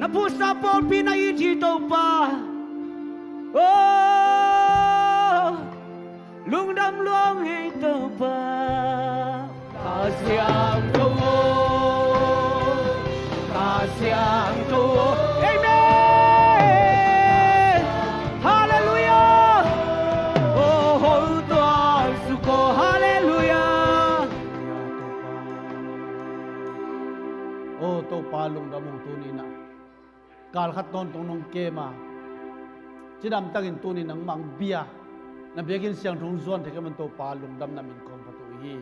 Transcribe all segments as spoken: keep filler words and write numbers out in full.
Pusa pawlpi na it hi Topa. Oh, lungdam lua ung ei Topa. Kha Siangtho aw, Kha Siangtho aw. Amen. Halleluiah. Oh, hol tuan suk aw. Halleluiah. Oh, Topa lungdam ung tuni-in ah. Kal khat tawntung nong kem a, cidam takin tuni nangmah bia na biakinn siangtho hong zuan thei ka man Topa lungdamna min kong phat uh hi.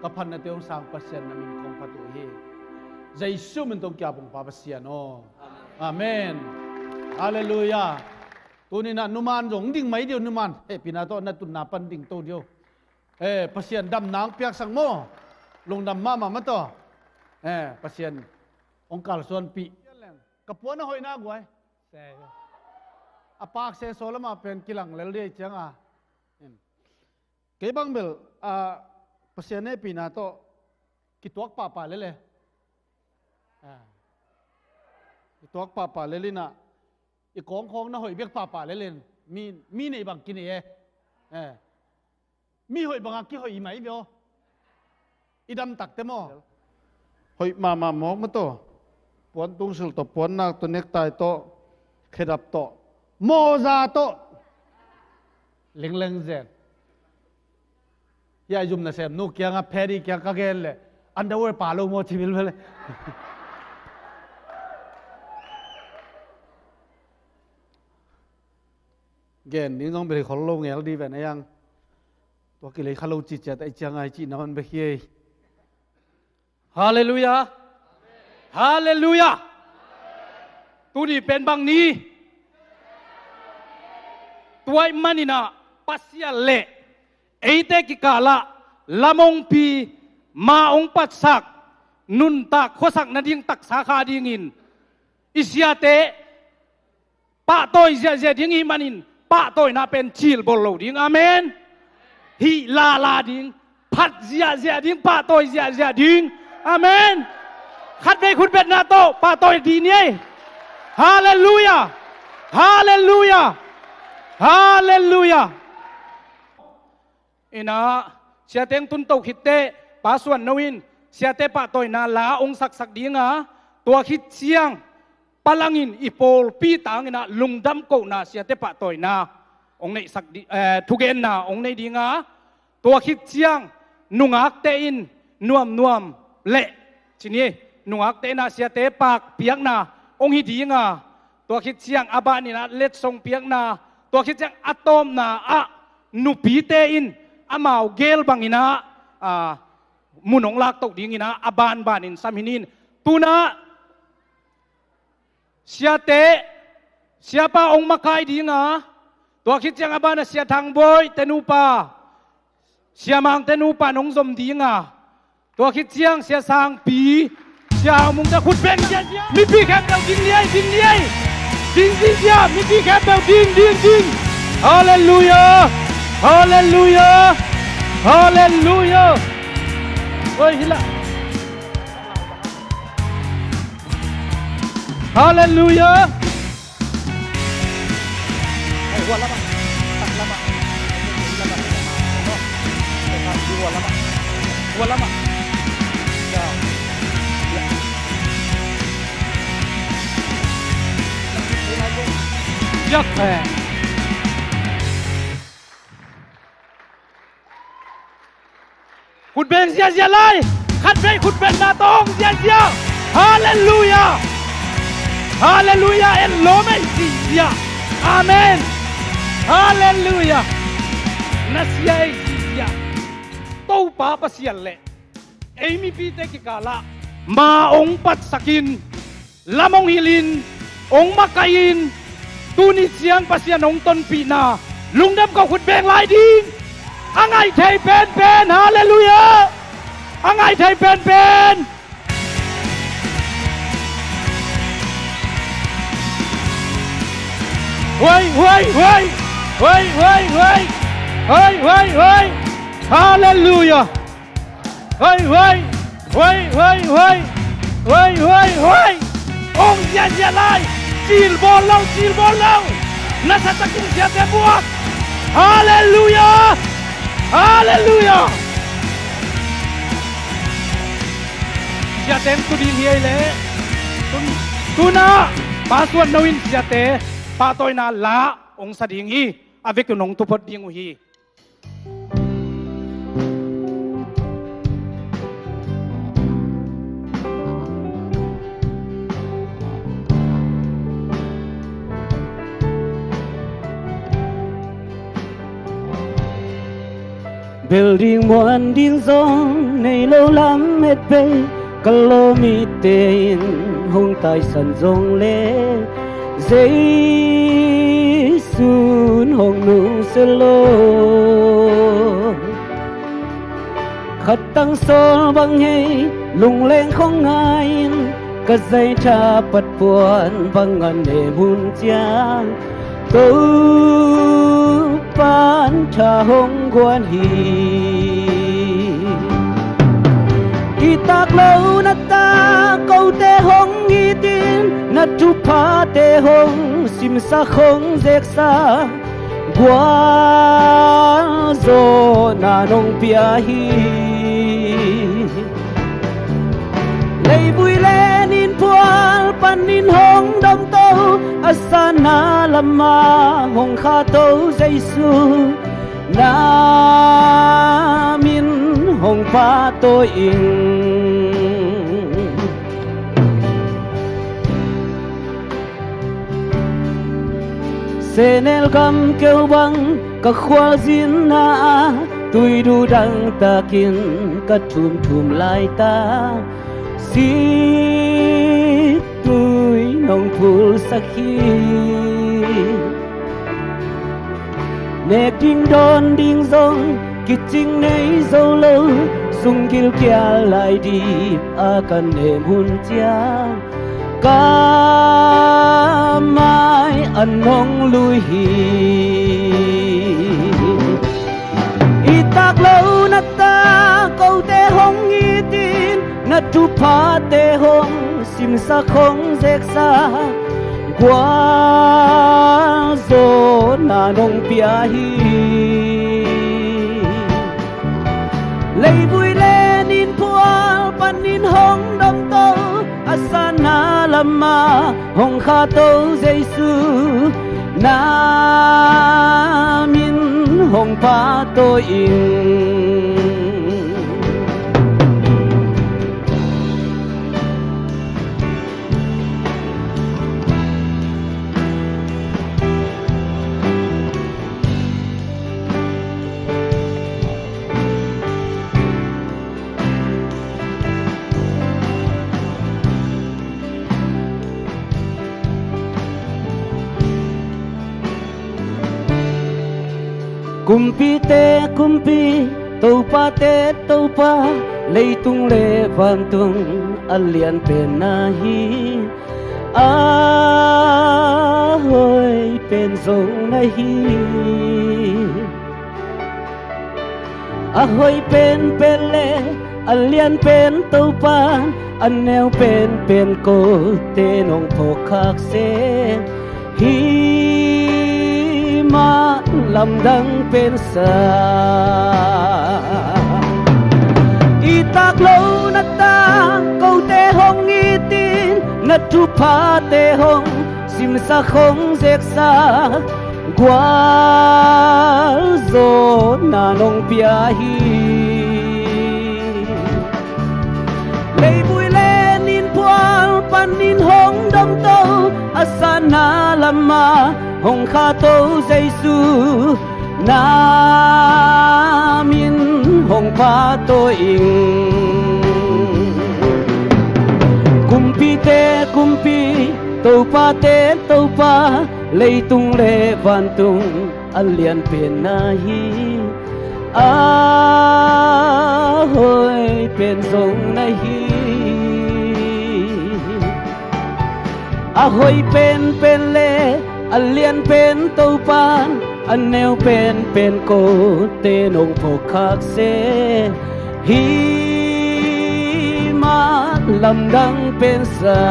Ka phatnate hong sang Pasian na min kong phat uh hi. Jesu min tawh kiap ung Pa Pasian aw. Amen. Halleluiah. Tuni-in ah numan zong ding mai dih uh, numan hehpihna tawh na tutna pan ding to dih uh. Eh, Pasian damna hong piaksak maw. Lungdam mahmah mah tawh. Eh, Pasian hong kalsuanpih. Ka puan a hoihna guai. A pakse saw lamah pen kilang lel dih ciang a. Kei bang bel, ah, Pasian hehpihna tawh kituak pahpah lel e. Ah. Kituak pahpah lel in ah, i kawngkhawng na hoih bek pahpah lel in, mi, mi nei bang kinei e. Eh. Mi hoih bangah kihoih i mai ve aw. I damtakte maw? Hoih mahmah mawk mah tawh. Puan tungsil tawh, puan nak tawh, nektai tawh, khedap tawh, mawza tawh. Lengleng zen. Hiah i zum nasemnu kiangah, Paddy kiang ka gen leh, underwear pa lo maw ci bilbel e. Gen ding zong bel khol lo ngel dih ven a yang. Tua kilei kha lo cih ciat a i ciang a i cihna man bek hi ei. Halleluiah. Halleluiah. Tuni pen bang ni? Tua ahih manin ah Pasian leh eite kikalah lamongpi, ma hong patsak, nuntak khuasak nading taksa kha dingin i siate pahtawi ziahziah ding i hih manin, pahtawina pen cilbawl lo ding. Amen. Hih lala ding, phat ziahziah ding, pahtawi ziahziah ding. Amen. Khatvei khutbetna tawh pahtawi dih ni ei. Halleluiah. Halleluiah. Halleluiah. Inah, siate hong tunto khit teh, Pa Suan No in siate pahtawina la hong saksak ding a, tua khit ciang palangin i pawlpi tangin ah lungdam kohna, siate pahtawina hong neihsak di, eh, thugenna hong nei ding a, tua khit ciang nungakte in nuamnuam leh ci ni, nungakte in ah siate pakpiakna hong hi ding a, tua khit ciang a banin ah letsong piakna, tua khit ciang a tawpna ah nupite in amau gel bangin ah, ah, mun hong laktoh dingin ah a banbanin sam hi ning. Tu-in ah siate, siapa hong makai ding a, tua khit ciang a ban ah Sia Thang Bawi te nupa, Sia Mang te nupa in hong zom ding a, tua khit ciang Sia Sangpi, Sia Hau Mung te khut beng ziahziah. Mipi khempeuh ding ni ei, ding ni ei. Ding ziahziah, mipi khempeuh ding, ding, ding. Halleluiah. Halleluiah. Halleluiah. Oi, hi lah. Halleluiah. Khut beng ziahziah lai. Khatvei khut bengna tawh hong ziahziah. Halleluiah. Halleluiah. En lawm ei ziahziah. Amen. Halleluiah. Na sia ei ziahziah. Topa Pasian leh ei mipite kikalah ma hong patsakin, lam hong hilhin, hong makaihin, tuni ciang Pasian hong tonpihna lungdam ko khut beng lai ding. A ngaih thei penpen, halleluiah. A ngaih thei penpen. Huai, huai, huai. Huai, huai, huai. Huai, huai, huai. Halleluiah. Huai, huai, huai, huai, huai. Huai, huai, huai. Hong ziahziah lai. Cilbawl lo, cilbawl lo. Nasatakin ziate buak. Halleluiah. Halleluiah. Ziate in tu ding hi ei leh, tun, tunah Pa Suan No in ziate pahtawina la hong sa ding hi. A vekin hong thuphot ding uh hi. Bel ding muan ding zong nei lo lam et bei, ka lawm ite in hong taisan zong le, Jesu in hong nungsia lo. Khat tang sawl bang hei, lungleng khong ngai-in, ka zaitha pat puan bang a nem hun ciang, Topa'n tha hong guan hi. I tak lo na tak kote hong itin, na thuphate hong simsak hong zeksak, gualzawhna nong pia hi. Leivui le nin phual panin hong domto, a sanna lamah hong khato Jesu, na min hong pahtawi ing. Sehnel gam keu bang ka khualzinna ah, tuidu dangtakin ka thumthum laitak, sittui nong phulsak hi. Nek ding dawn ding zong kicing nei zo lo, sunggil kial lai dip a ka nem hun ciang, ka mai an hong lui hi. I tak lo na tak kote hong itin, na thuphate hong simsak hong zeksak, gualzawhna nong pia hi. Leivui le nin phual panin hong domto, a sanna lamah hong khato Jesu, na min hong pahtawi ing. Kumpite Kumpi, Topate Topa, leitung le vantung a lianpen na hi. A hoih pen zong na hi. A hoih penpen le a lianpen Topa'n a neu penpen kote nong phawk khak seh, hih mah lamdang pen sa. I tak lo na tak kote hong itin, na thuphate hong simsak hong zeksak, gualzawhna nong pia hi. Leivui le nin phual panin hong domto, a sanna lamah hong khato Jesu, na min hong pahtawi ing. Kumpite Kumpi, Topate Topa, leitung le vantung a lianpen na hi. A hoih pen zong na hi. A hoih penpen le a lianpen Topa'n a neu penpen kote nong phawk khak seh, hih mah lamdang pensa.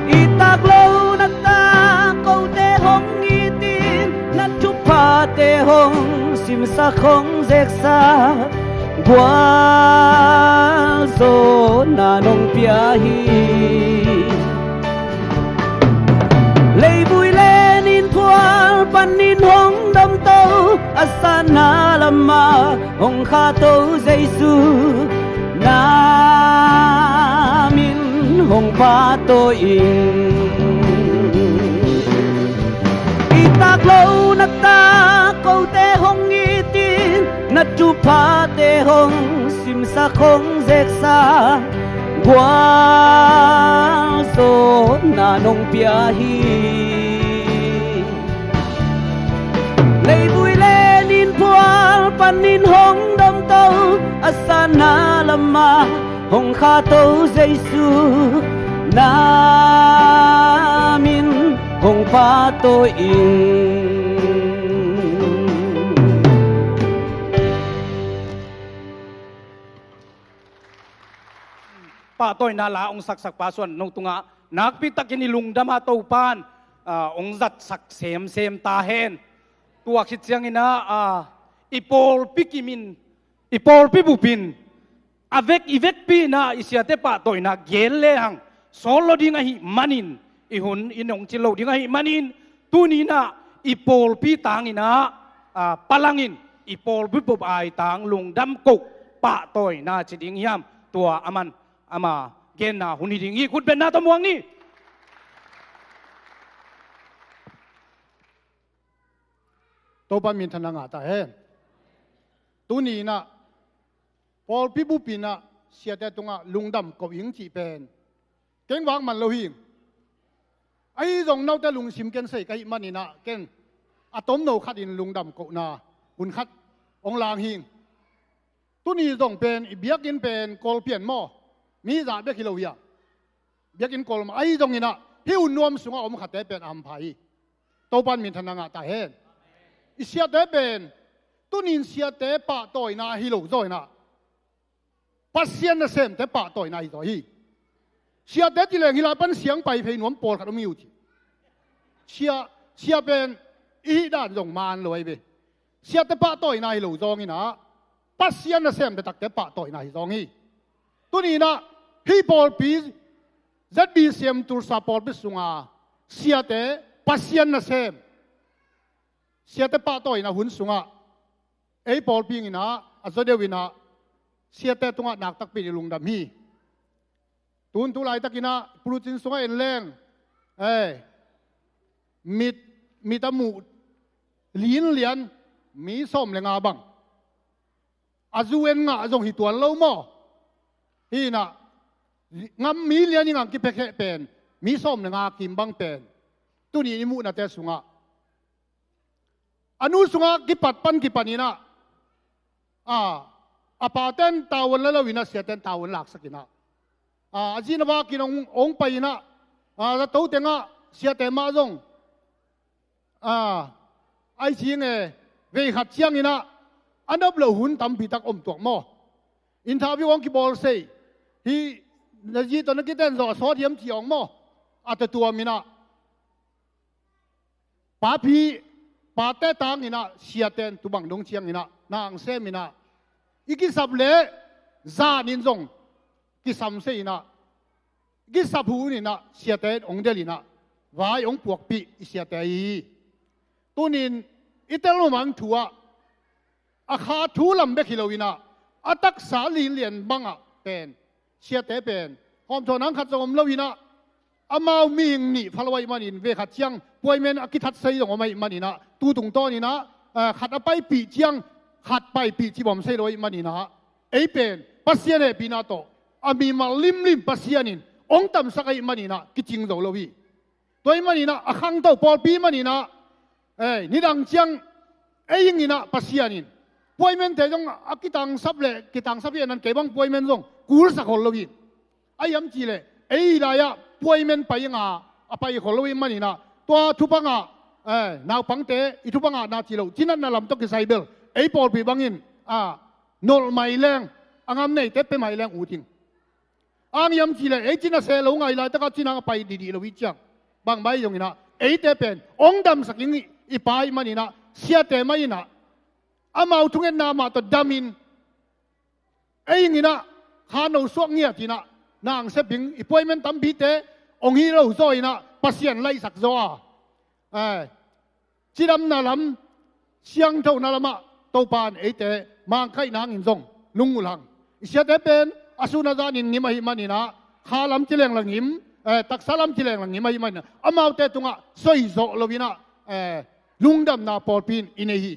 I tak lo na tak kote hong itin, na thuphate hong simsak hong zeksak, gualzawhna nong pia hi. Leivui le nin phual panin hong domto, a sanna lamah hong khahto Jesu, na min hong pahtawi in. I tak lo na tak kote hong itin, na thuphate hong simsak hong zeksak, gualzawhna nong pia hi. Leivui le nin phual panin hong domto, a sanna lamah hong khahto Jesu, na min hong pahtawi in. Pahtawina la hong saksak Pa Suan No tungah nakpi takin i lungdam a, Topan, ah, hong zatsak semsem ta hen. Tua khit ciangin ah, ah, i pawlpi kimin, i pawlpi bupin, a vek i vekpi in ah i siate pahtawina gen lehang sawt lo ding ahih manin, i hun in hong cil lo ding ahih manin, tuni in ah i pawlpi tangin ah, ah, palangin, i pawlpi bup ai tang lungdam koh pahtawina ci ding hiam, tua aman ama genna hun hi ding hi. Khutbetna tawh muang ni. Topa minthanna ngah ta hen. Tuni in ah pawlpi bupin ah siate tungah lungdam koh ing cih pen keng vak man lo hi. Ahi zong note lungsim ken sei ka hih manin ah ken a tomno khatin lungdam kohna hun khat hong lang hi. Tuni zong pen i biakinn pen kawl pian maw? Mi zah bek hi lo hi a, biakinn kawl mah. Ahi zongin ah hih hun nuam sungah om khate pen a hampha hi. Topan minthanna ngah ta hen. I siate pen tunin siate pahtawina hi lo zaw in ah Pasian nasemte pahtawina hi zaw hi. Siate ci leng hih lai pan siang pai phei nuam pawlkhat om hi uh ci. Sia, sia pen i hih dan zong man lo ahi ve. Siate pahtawina hi lo zawngin ah Pasian nasemte takte pahtawina hi zawng hi. Tuni in ah hih pawlpi Z B C M Tulsa pawlpi sunga siate Pasian nasem, siate pahtawina hun sungah ei pawlpi in ah a zaw deuh in ah siate tungah naktakpi in i lungdam hi. Tun tu laitakin ah pulucin sungah en leng, eh, mit, mit a muh linlian mi sawm le nga bang, a zu en ngah zong hi tuan lo maw? Hi in ah ngam mi lian i ngang kipia kheh pen mi sawm le nga kim bang pen tuni i muhnate sungah a nu sungah kipat pan kipan in ah, a, a paten tavuan la lo in ah siaten tavuan laksak in ah, a, a zi na vakin hong, hong pai in ah, a, zato tengah siate mah zong, a, ai cing e, vei khat ciangin ah a nop loh hun tampi tak om tuak maw? Interview hong kibawl sei hi, na zi tawh na kiten zawh a sawt hiam ci hong maw? A tuatuam in ah papi, pate tangin ah siaten tu bang dong ciangin ah na ang sem in ah i kisap leh zanin zong kisam sei in ah kisap hun in ah siate hong delh in ah vai hong puakpih i siate hi. Tunin i tel mamang thu ah a kha thu lam bek hi lo in ah a taksa linlian bangah pen siate pen hawmthawh nang khat zong om lo in ah amau mihing nih pha lo ahih manin vei khat ciang puaimen a kithat sei zong om ahih manin ah tu tungtawn in ah, eh, khat a paipih ciang khat paipih cibawm sei lo ahih manin ah ei pen Pasian hehpihna tawh a mimal limlim Pasian in hong tamsak ahih manin ah kicing zo lo hi. Tua ahih manin ah a khangto pawlpi manin ah, eh, nidang ciang ei ing in ah Pasian in puaimente zong a kitangsap leh kitangsap hi a, nan kei bang puaimen zong kulsak hol lo hi. A hiam cih leh ei lai-ah puaimen pai ing a, a pai hol lo ahih manin ah tua thupha ngah, eh, naupangte i thupha ngahna ci lo, cinatna lam tawh kisai bel ei pawlpi bangin, ah, nolh mai leng a ngam neite pia mai leng ut ing. Ang hiam cihleh ei cina seh lo ngai laitakah cinang a pai dihdih lo hi ciang, bangmah hi zonginah eite pen hong damsak ing i Pa ih maninah siate mah inah amau thungetna mah tawh damin ei inginah kha no suak ngiat inah nang sep ing i puaimen tampite hong hi lo zaw inah Pasian laihsak zaw a, eh, cidamna lam, siangthona lamah Topa in eite mangkaih nangin zong lungngulh hang. I siate pen a sun a zanin ngim ahih maninah kha lam ci leng la ngim, eh, taksa lam ci leng la ngim ahih maninah amaute tungah soi zawh loinah, eh, lungdamna pawlpi in i nei hi.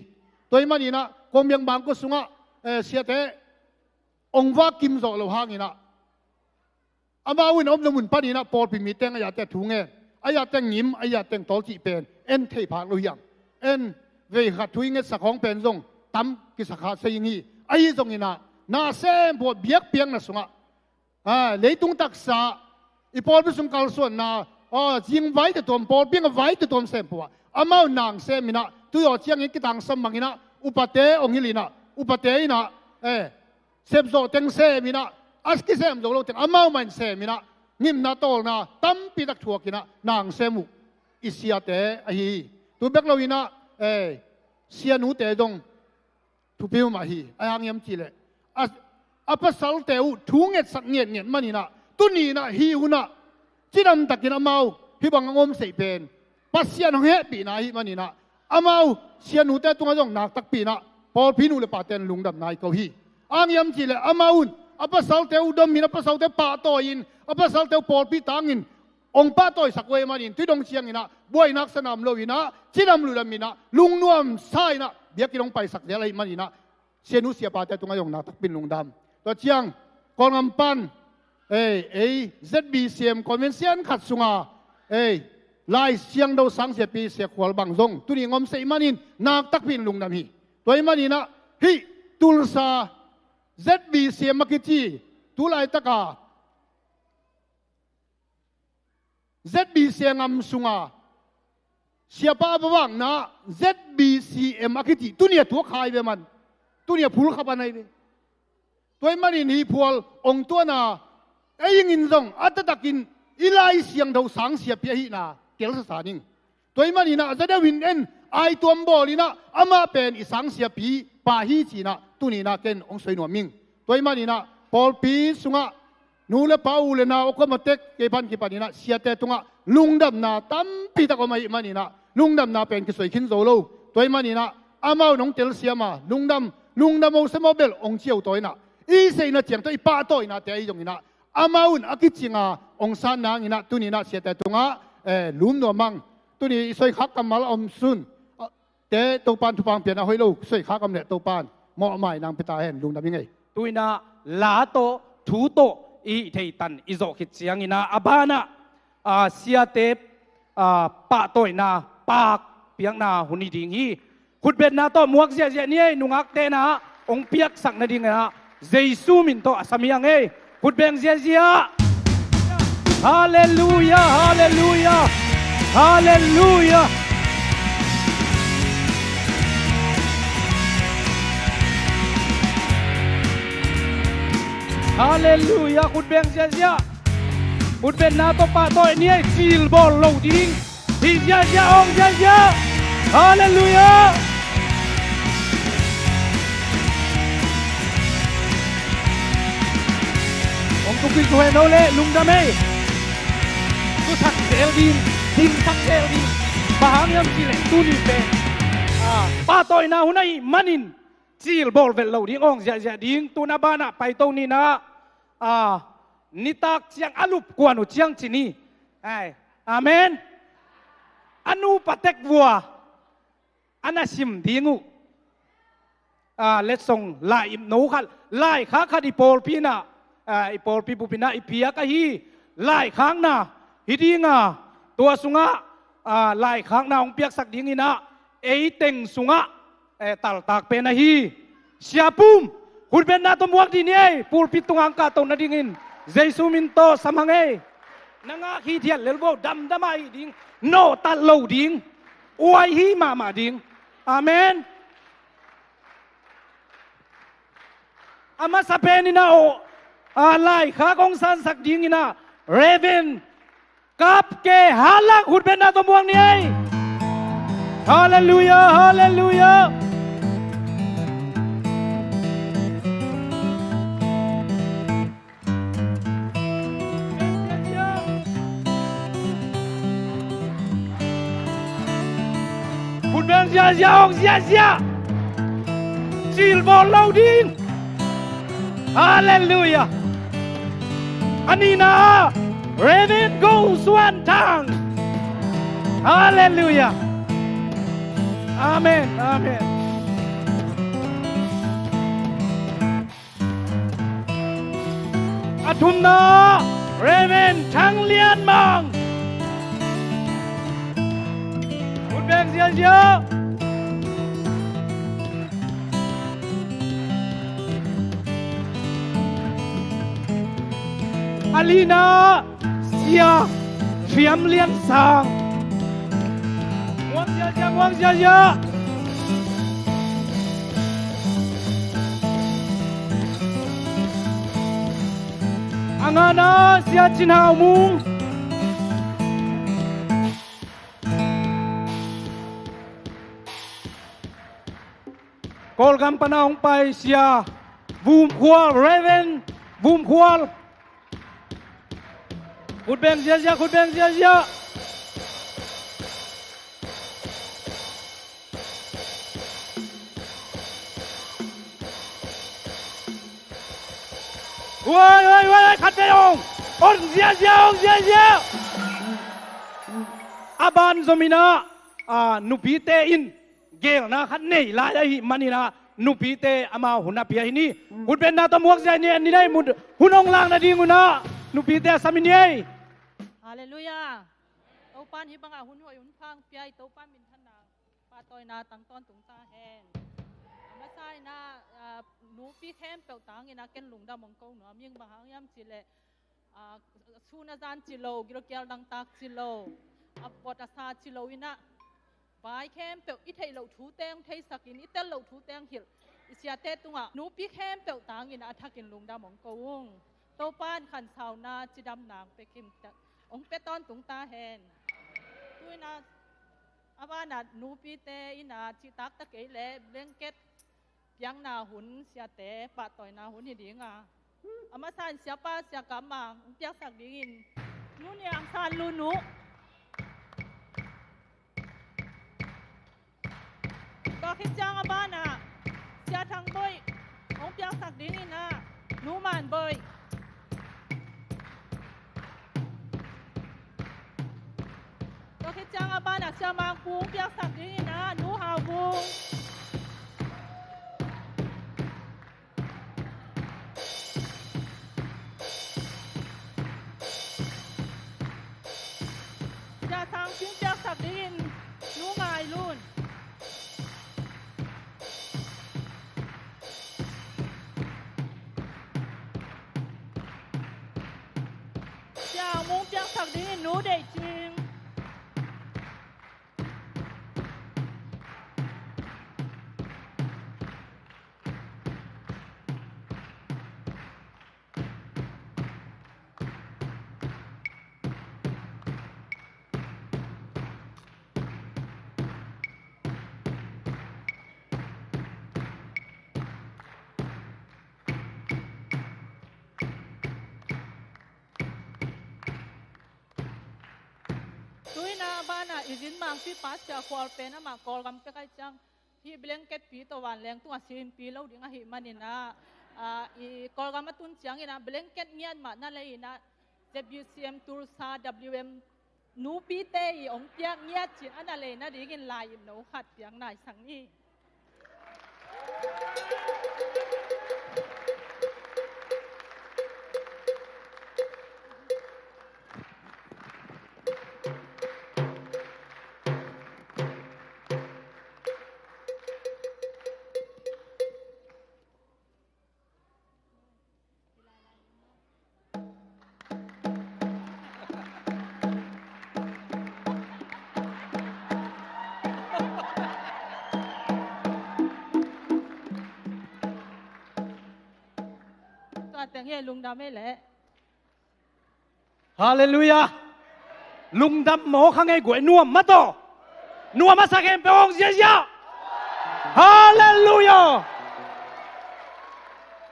Tua ahih maninah Kawngbiang Bangkua sungah, eh, siate hong vak kim zawh lo hanginah amau in a omna mun paninah pawlpi mite in a yate thu ngen, a yate ngim, a yate tawl cih pen en thei phak lo hiam? En vei khat thu i ngetsak hawng pen zong tam kisa kha sei ing hi. Ahi zonginah na sem pawh biakpiakna sungah, ah, leitung taksa, i pawlpi sung kalsuanna, ah, zing vai tetuam, pawlpi a vai tetuam sem pawh ah amau nang seminah tui aw ciangin kitangsam manginah upate hong hilh inah upate inah, eh, sepzawh teng seminah, a kisem zo lo teng amau mah in seminah ngimna tawlna tampitak thuakinah nang sem uh i siate ahi hi. Tu bek loinah, eh, sianute zong thupi mahmah hi. A hang hiam cihleh a, a pasalte uh thu ngetsak ngetnget maninah tuninah hih hunah cidamtakin amau hih bang a ngomsei pen Pasian hong hehpihna ahih maninah amau sianute tungah zong nak takpi inah pawlpi nu le pate in lungdamna i ko hi. Ang hiam cihleh amau un a pasalte uh domin, a pasalte pahtawi in, a pasalte uh pawlpi tangin hong pahtawisak uh ahih manin tui dong cianginah buainak sanam loinah cidam ludaminah lungnuamsa inah biakinn hong paisak zel ahih maninah sianu siapate tungah zong nak takpi in lungdam. Tua ciang Kawlgam pan, ei, ei Z B C M convention khat sunga, ei, Lai Siangtho sang siapi Sia Khual bang zong tuni ngomsei manin nak takpi in lungdam hi. Tua ahih maninah hih Tulsa Z B C M a kici tu laitaka Z B C M ngam sunga siapa a va vakna Z B C M a kici tuni a tuak hai ve man, tuni a phul kha pan hai ve. Tua ahih manin hih phual hong tuahna ei ingin zong a taktakin i Lai Siangtho sang siapi ahihna telsasa ning. Tua ahih maninah a za deuh in en aituam bawlinah amah pen i sang siapi pa hi cinah tuninah ken hong soi nuam ing. Tua ahih maninah pawlpi sungah nu le pa, u le nau, a kuama tek kei pan kipaninah siate tungah lungdamna tampitak om ahih maninah lungdamna pen kisoi khin zo lo. Tua ahih maninah amau in hong telsiam a lungdam, lungdam o sem o bel hong ciau tawi inah i seihna ciang tawh i pahtawihnate ahi zonginah amau in a kicinga hong san nanginah tuninah siate tungah, eh, lum nuam ang. Tuni i soikhak kammal a om sun, ah, te Topan thupha hong piakna hoih lo soikhak om leh Topan mawhmai nang pia ta hen, lungdam ing ei. Tuinah la tawh thu tawh i hih theitan i zawh khit cianginah a banah, ah, siate, ah, pahtawina paak piakna hun hi ding hi. Khutbetna tawh muak ziahziah ni ei, nungak tenah hong piaksak nadinginah Jesu min tawh a sam hi ang ei. Khutbeng ziahziah. Halleluiah, halleluiah, halleluiah. Halleluiah, khutbeng ziahziah. Khutbetna tawh pahtawi ni ei, cilbawl lo ding. Hi ziahziah, awng ziahziah. Halleluiah. Hong tukik thuhen no le lungdam ei. Tusak zel ding, dimsak zel ding. Bang hang hiam cihleh tuni pen, ah, pahtawina hun ahih manin cilbawl vet lo ding, awng ziahziah ding. Tuna banah paito ninah, ah, nitak ciang a lup kuan uh ciang ci ni. Ai, amen. A nupa tek vua a na sim ding uh, ah, letsong lai ip no khat, laikhak khat i pawlpi inah, ah, i pawlpi bupinah i piak ahi laikhakna hi dinga, tua sungah, ah, laikhakna hong piaksak dinginah ei teng sungah, eh, taltak pen ahi. Sia Pum, khutbetna tawh muak dih ni ei, pulpit tungah hong kahtoh nadingin Jesu min tawh sam hang ei. Na ngak hithiat lel vo, damdam a hih ding, nawhtat lo ding, uai hi mahmah ding. Amen. A masa pen in ah, aw, a, laikhak hong sansak ding in ah, Reverend Kap Ke Halak, khutbetna tawh muak ni ei. Halleluiah, halleluiah. Khut beng ziahziah, hong ziahziah. Cil bawl lo ding. Halleluiah. A nihna, Reverend Go Suan Thang. Halleluiah. Amen, amen. A thumna, Reverend Thang Lian Mang. Khut beng ziahziah. A lina, Sia Thiam Lian Sang. Muak ziahziah, muak ziahziah. A ngana, Sia Cin Hau Mung. Kawlgam pana hong pai Sia Vum Khual, Reverend Vum Khual. Khut beng ziahziah, khut beng ziahziah. Huai, huai, huai, khat vei hong. Hong ziahziah, hong ziahziah. A ban zom in ah, a, nupite in geelna khat nei lai ahih manin ah, nupite amau hun a pia hi ni. Khutbetna tawh muak ziah ni, en ni nei mut, hun hong lak nading un ah, nupite a sam hi ni ei. Halleluiah. Topa'n hih bangah hun hoih hun pha hong pia hi, Topa'n minthanna, pahtawina tang tawntung ta hen. A masa in ah, a, nupi khempeuh tang in ah ken lungdam hong ko nuam ing, bang hang hiam cih leh, a, sun a zan ci lo, gilkial dangtak ci lo, a vot a sa ci lo in ah, vai khempeuh i theih loh thute hong theisak in, i tel loh thute hong hilh, i siate tungah nupi khempeuh tang in ah a thakin lungdam hong ko ung. Topa'n khansauna, cidamna hong pia kim ta, hong pia tawntung ta hen. Tu in ah, a banah nupite in ah cihtak ta kei leh blanket piakna hun, siate pahtawina hun hi ding a, a masa in siapa Sia Kam Mang hong piaksak dingin Nu Niang San Lun uh. Tua khit ciang a banah Sia Thang Boih hong piaksak dingin ah, Nu Man Boih. Tua khit ciang a banah Sia Mang Kung piaksak dingin ah, Nu Hau Vung. Sia Sang Cing piaksak dingin Nu Ngai Lun. Sia Mung piaksak dingin Nu Deih Cing. Tu in ah a banah i zin mangpi pa Sia Khual pen amah Kawlgam pek ahih ciang, hih blanket pi tawh vanleng tungah simpih lo ding ahih manin ah, ah, i Kawlgam a tun ciangin ah blanket ngiat mah na lei in ah, Z B C M Tulsa W M nupite i hong piak ngiat cin a na lei nadingin lai-ip no khat piak nai sang ni. Teng hi, lungdam hi leh. Halleluiah. Lungdam maw, kha ngei guai nuam mah tawh. Nuam a sa khempeuh hong ziazia. Halleluiah.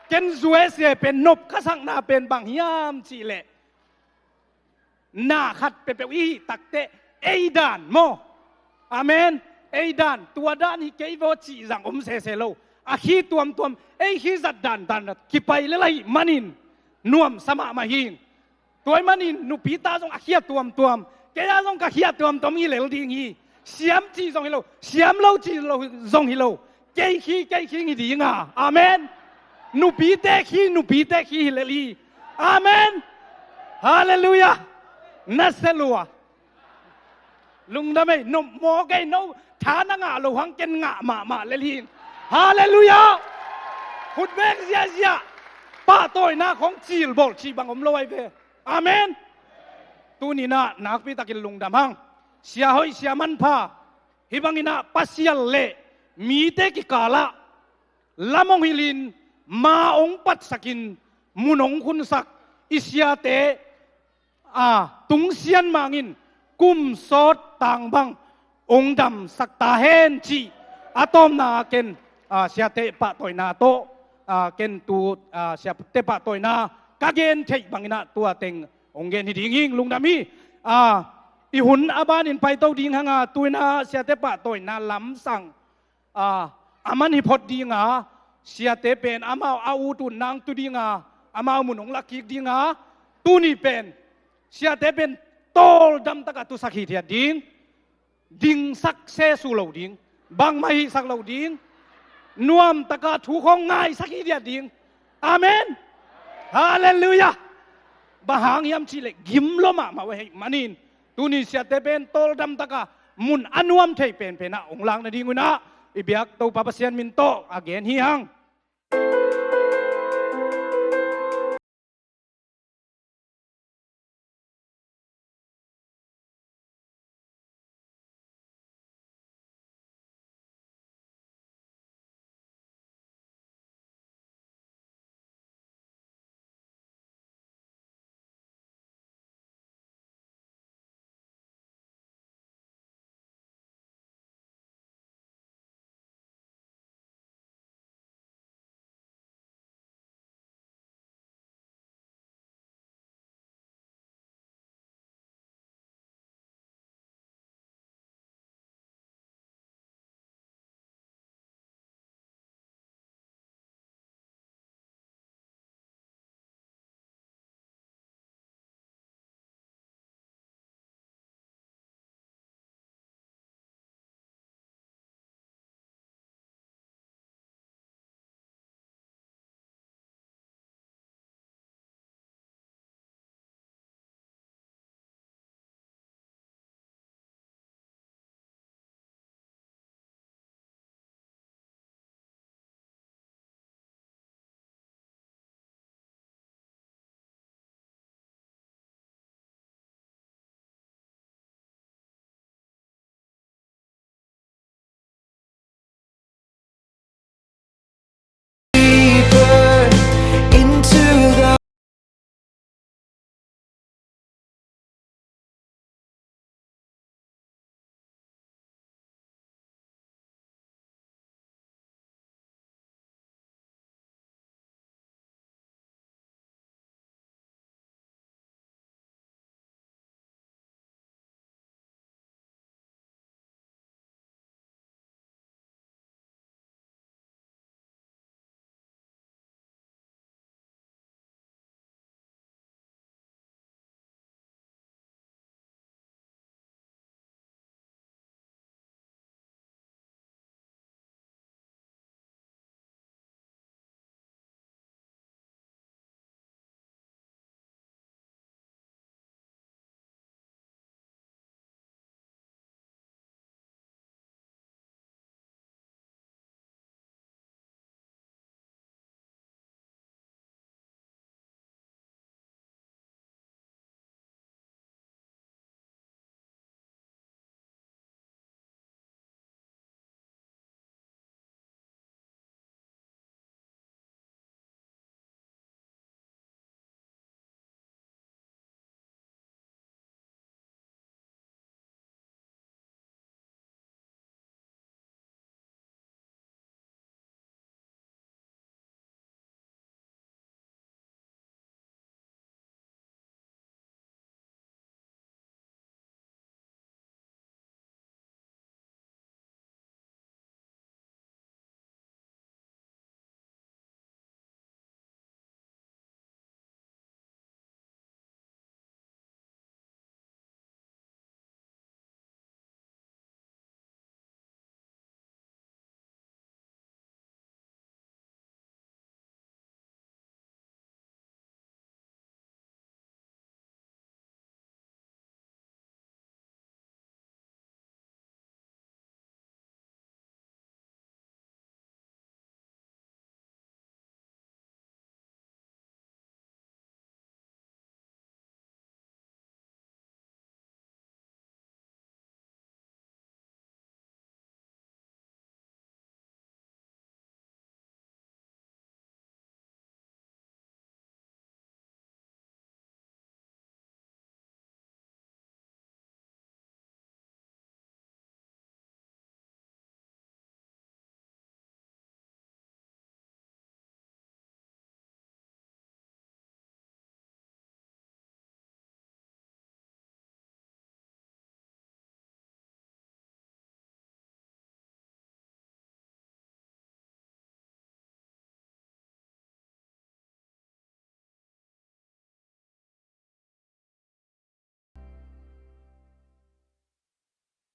Ken zuai sia pen nop ka sakna pen bang hiam cih leh, na khat peuhpeuh i hih takteh ei dan maw. Amen. Ei dan, tua dan hi kei vaw cih zang om sese lo. A khi tuamtuam, ei khi zat dandan kipai lel ahih manin nuamsa mahmah hi. Tua ahih manin nupi ta zong a khia tuamtuam, kei a zong ka khia tuamtuam hi lel ding hi. Siam cih zong hi lo, siam lo cih lo zong hi lo. Kei khi, kei khi hi ding a. Amen. Nupite khi, nupite khi hi lel hi. Amen. Halleluiah. Na sia lua. Lungdam ei, no maw kei no, tha na ngah lo hang ken ngah mahmah lel hi. Halleluiah. Khut beng ziazia. Pahtawina khong cilbawl cih bang om lo ahi ve. Amen. Tuni-in ah nakpi takin lungdam hang. Sia hoih, sia manpha. Hih bangin ah Pasian le mite kikalah lam hong hilhin, ma hong patsakin, mun hong khunsak i siate, a, tung sian mangin kum sawt tang bang hong damsak ta hen cih a tawpna ken, a, siate pahtawina tawh, a, ken tu, a, siate pahtawina ka gen theih bangin ah tua teng hong gen hi ding hing. Lungdam hi. A, i hun a banin paito ding hang a, tu-in ah siate pahtawina lamsang, a, a man hi phot ding a, siate pen amau a ut un nang tu ding a, amau mun hong la kik ding a, tuni pen siate pen tawldam taka tusak hithiat ding, dingsak sesu lo ding, bangmah hihsak lo ding, nuam taka thu khong ngaisak hithiat ding. Amen. Halleluiah. Bang hang hiam cih leh gim lua mahmah uh ahih manin, tuni siate pen tawldam taka mun a nuam thei penpen ah hong lak nading un ah i biak Topa Pasian min tawh a gen hi hang.